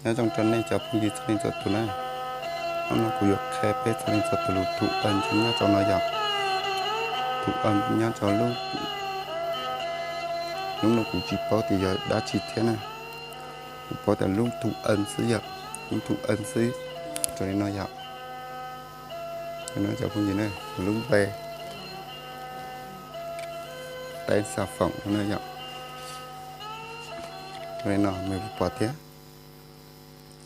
Nyob zoo rau nej cov phooj ywg txhua leej txhua tus na. Hnub no kuv yuav qhia peb txhua leej txhua tus lub thum a nyob rau no yom. Thum a nyob rau lub, hnub no kuv tsis paub tias yog dab tsi thiab na. Kuv paub tias lub thum a xwb yom, lub thum a xwb, rau li no yom. Cov phooj ywg na, kuv lub npe Teeb Xa Foom no yom. Rau li no mej puas pom thiab.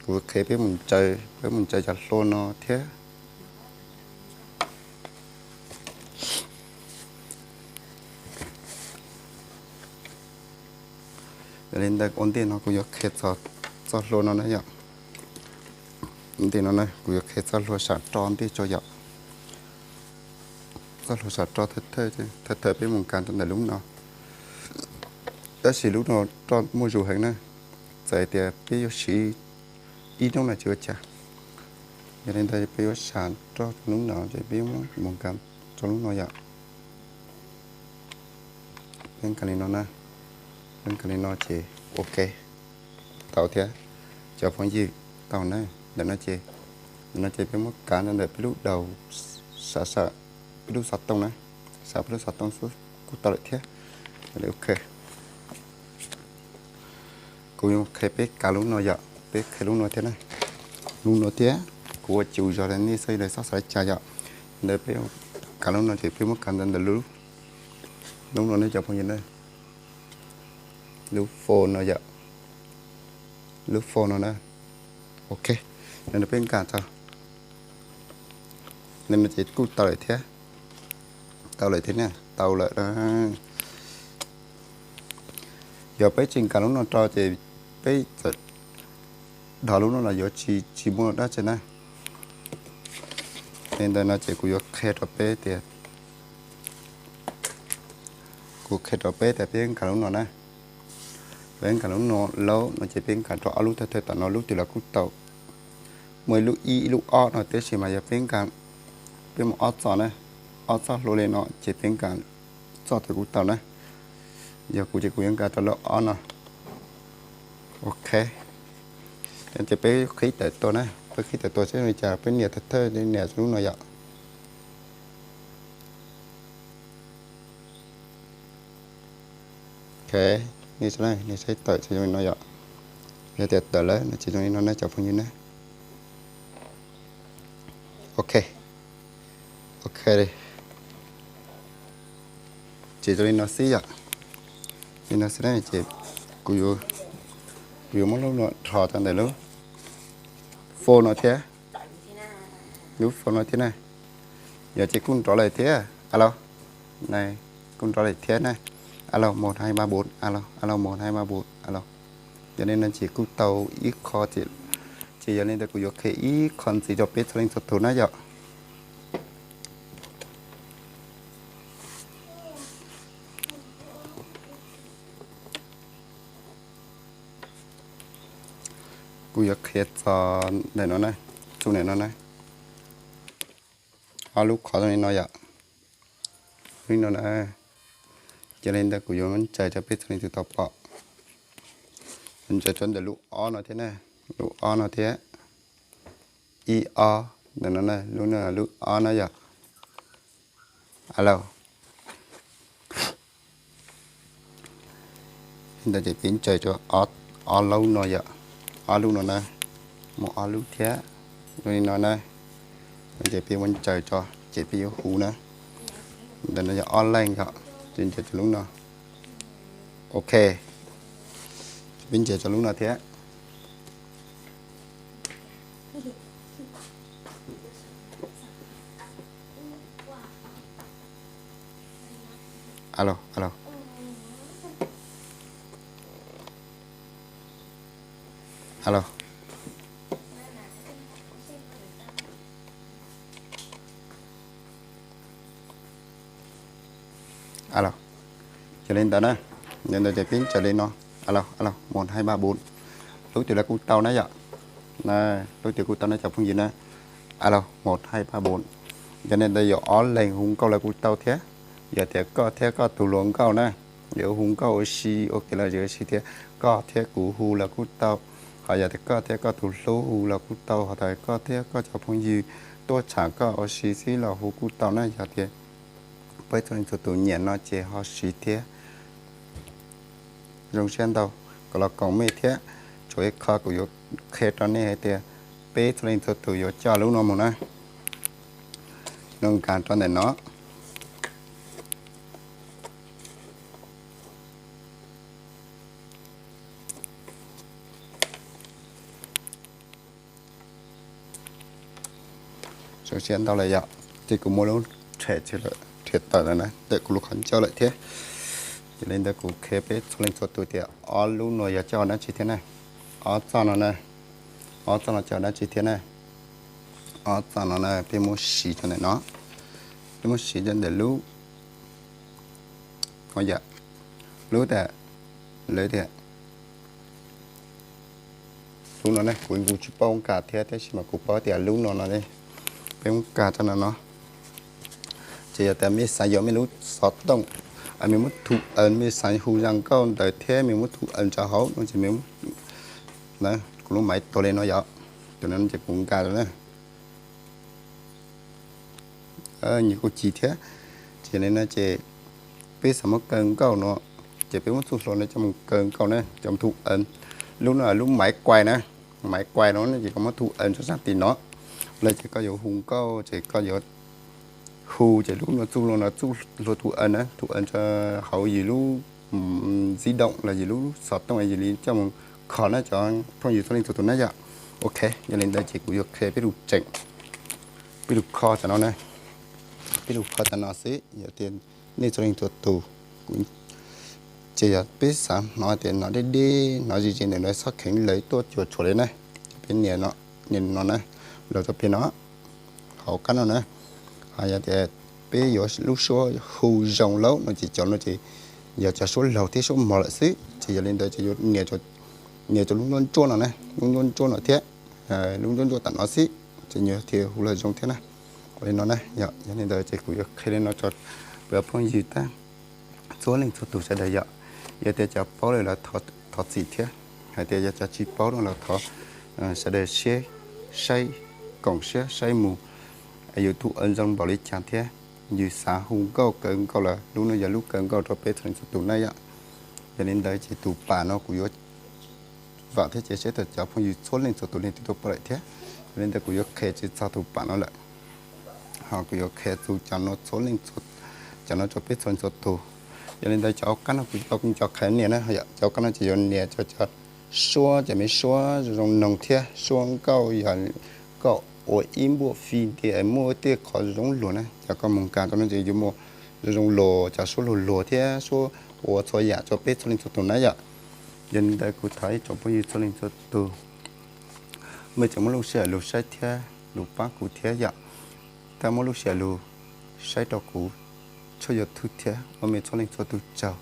Kuv qhia peb mus ntsaws, peb mus ntsaws cov hlua no thiab. Yog li ntawd ua ntej no kuv yuav qhia txog txoj hlua no na yom. Ua ntej no na kuv yuav qhia txoj hlua sam roj ntej tso yom. Txoj hlua sam roj thawj thawj peb mus kav rau ntawm lub no. Tab sis lub no roj muaj zus heev na, txawm tias peb yuav siv ib hnub no tsis ua cas. Yog li ntawd peb yuav sam roj rau lub no ces peb yuav mus kav rau lub no yom. Peb kav li no na, peb kav li no ces ok, tau thiab cov phooj ywg, tau na. Ntawm no ces, ntawm no ces peb muab kav rau ntawm peb lub daus, sam peb lub xov tooj na, sam peb lub xov tooj xwb kuj tau lawm thiab. Ok, kuv yuav qhia peb kav lub no yom, peb qhia lub no thiab na. Lub no thiab, kuv ua tsis ua zog li nej xav li xav li cas yom. Ntawd peb kav lub no ces peb muab kav ntawm ntawm lub, lub no ne cov phooj ywg na. Lub phone no yom, lub phone no na. Ok, ntawm no peb nkag tso, ntawm no ces kuj tau lawm thiab, tau lawm thiab na, tau lawm na. Yog peb tsis nkag lub no rau ces peb txawm dhos lub no los yuav tsis, tsis muaj dab tsi na. Li ntawd no ces kuv yuav qhia rau peb tias, kuv qhia rau peb tias peb nkag lub no na. Peb nkag lub no, lub no ces peb nkag rau ob lub thawj thawj tom no lub twg los kuj tau. Muaj ib lub ib, ib lub ob no, tab sis mas yog peb nkag, peb mus ob txoj na, ob txoj hlua li no ces peb nkag txoj twg kuj tau na. Yog kuv ces kuv yuav nkag rau lub ob no. Ok, ces peb qhib tawm tuaj na, peb qhib tawm tuaj seb li cas peb nias thawj thawj nias lub no yom. Ok, nej saib, nej saib tawm ces zoo li no yom. Yog tias tawm lawm no ces zoo li no na cov phooj ywg na. Ok, ok, ces zoo li no xwb yom. Li no xwb na ces kuv yuav, kuv yuav muab lub no rho rau ntawm lub phone no thiab, lub phone no thiab na. Yog ces kuj nrov lawm thiab, alo, kuj nrov lawm thiab na. Alo, một hai ba bốn, alo, alo, một hai ba bốn, alo. Yog li no ces kuj tau ib qho, ces yog li ntawd kuv yuav qhia ib qho ntxiv rau peb txhua leej txhua tus na yom. Kuv yuav qhia txog ntawm no na, txoj ntawm no na, ob lub qhov zoo li no yom, li no na. Yog li ntawd kuv yuav ntsaws rau peb txhua leej txhua tus tau pom, ntsaws rau ntawm lub ob no thiab na, lub ob no thiab, ib ob ntawm no na, lub no lub ob no yom. Alo, li ntawd ces peb ntsaws rau ob lub no yom, ob lub no na, mus ob lub thiab, zoo li no na. Ces peb yuav ntsaws rau ces peb yuav hu na. Ntawm no yog ob leeg yom, ces ntsaws rau lub no. Ok, peb ntsaws rau lub no thiab. Alo, alo, alo. Alo, yog li ntawd na, yog li ntawd ces peb ntsaws li no, alo, alo, một hai ba bốn, lub twg los kuj tau na yom. Lub twg kuj tau na cov phooj ywg na. Alo, một hai ba bốn. Yog li ntawd yuav ob leeg hu nkauj los kuj tau thiab. Yog tias koj thiab koj tus hluas nkauj na, yuav hu nkauj ua si ua ke los ua si thiab, koj thiab kuv hu los kuj tau. Ho yog tias koj thiab koj tus hlub hu los kuj tau, ho tias koj thiab koj cov phooj ywg tuaj tsham koj ua si xwb los hu kuj tau na. Yog tias peb txhua leej txhua tus nyiam no ces ho siv thiab. Zoo siab ntau, kom los koom mej thiab. Tshuav ib qho kuv yuav qhia rau nej hais tias peb txhua leej txhua tus yuav coj lub no mus na, no nkag rau ntawm no. Zoo siab ntau lawm yom, ces kuv muab lub rhe- rhiav tawm lawm na, ntawm kuv lub qhov ncauj lawm thiab. Yog li ntawd kuv qhia peb txhua leej txhua tus tias ob lub no yog coj dab tsi thiab na. Ob txoj no na, ob txoj no coj dab tsi thiab na. Ob txoj no na peb muab siv rau ntawm no, peb muab siv rau ntawm lub, yam, lub tias, lawv tias lub no ne, kuv kuj tsis paub nkag thiab, tab sis mas kuv paub tias lub no no, peb muab nkag rau no no. Ces yog tias mej xav yuav mej lub xov tooj, mej muab thu aws, mej xav hu zaj nkauj ntawd thiab mej muab thu aws rau hauv no ces mej, kuv lub maiv tuag li no yom, tus no ces kuv nkag na. Nws kuj ci thiab. Ces li no ces peb xav muab kaw nkauj no, ces peb muab txuj hlua no coj mus kaw nkauj na, coj mus thu aws. Lub no lub maiv kuais na, maiv kuais no ces koj muab thu aws rau sab tim no. Los ces koj yuav hu nkauj ces koj yuav hu ces lub no txuj hlua no, txuj hlua thu aws na, thu aws rau hauv yus lub di động los yus lub xov tooj yus li coj mus kho na cov phooj ywg txhua leej txhua tus na yom. Ok, yog li ntawd ces kuv yuav qhia peb lug tseem, peb lug kho tam no na, peb lug kho tam no xwb. Yog tias nej txhua leej txhua tus, ces yog peb xav hnov tias hnov deb deb, hnov ze ze ntawm no, txhob kheev lawv tuaj cuam tshuam li na. Peb nias no na, los rau peg no, hauv qab no na. Ho yog tias peb yuav lub suab hu zoo lauj no ces cov no ces yog cov suab laug thiab suab mos lawm xwb. Ces yog li ntawd ces yuav nias rau lub nruab ntsuab no na, lub nruab ntsuab no thiab, lub nruab ntsuab tam no xwb ces nws thiaj hu los zoo thiab na. Ua li no na, yog li ntawd ces kuv yuav qhia li no rau phooj ywg tag txhua leej txhua tus sawv daws yom. Yog tias cov paub lawm los thov txim thiab, hais tias yog cov tsis paub no los thov sawv daws saib, koom siab saib mus, yus thu aws zoo npaum li cas thiab, yus xav hu nkauj kaw nkauj los lub no yog lub kaw nkauj rau peb txhua leej txhua tus na yom. Yog li ntawd ces tus pam no kuv yuav vam thiab cia siab tias cov phooj ywg txhua leej txhua tus leej twg tuaj pom lawm thiab. Yog li ntawd kuv yuav qhia tsis txog tus pam no lawm, ho kuv yuav qhia txog cov no txhua leej, cov no rau peb txhua leej txhua tus. Yog li ntawd cov hauv qab no kuv tau kuv nco qhia nias na, cov hauv qab no ces yuav nias rau cov suab, cov me suab zoo zoo noog thiab suab nkauj, yog koj ua ib npuaj fij nti muaj tej qhov zoo luag na, cov koj mus nkag rau no ces yuav muaj zoo zoo luag, cov suab luag luag thiab suab ua txhua yam rau peb txhua leej txhua tus na yom. Yog li ntawd kuv thov ib tsoom phooj ywg txhua leej txhua tus, mej tseem muaj lub sij hawm lug saib thiab lug pab kuv thiab yom. Tau muaj lub sij hawm lug saib rau kuv tshooj YouTube thiab, ua mej txhua leej txhua tus tsaug.